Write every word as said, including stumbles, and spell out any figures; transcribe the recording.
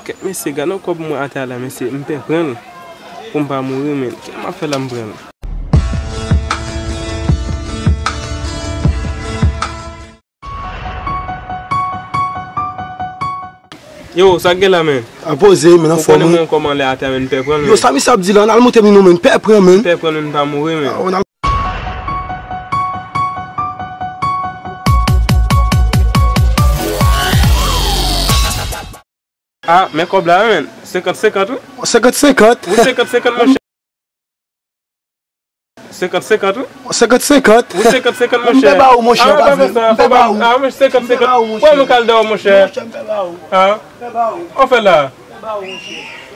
Kèt mesye, gade yon kòb mwen atè a la, mesye, m pè pran l pou m pa mouri, men. Kè m ap fè la, m pran l. Yo, sa k gen la, men? A poze, men, anfòm, wi. Ou konnen mwen kòman lè atè, men, m pè pran l, men. Yo, sa misye ap di la, n al monte, men, nou, men, m pè pran, men. M pè pran l, men, m pa mouri, men. A, w al. Ah, men kòb la, men. Senkant senkant, wi. Senkant senkant? Wi, senkant senkant, monchè. Senkant senkant, wi. Senkant senkant? Wi, senkant senkant, monchè. M pè ba ou, monchè, ah, pa vle. M pè ba ou. Ah, monchè, senkant senkant. M pè ba ou, monchè. Wè, nou kal dèyè, monchè. Monchè, m pè ba ou. Ah. M pè ba ou. Ou fè la. M pè ba ou, monchè.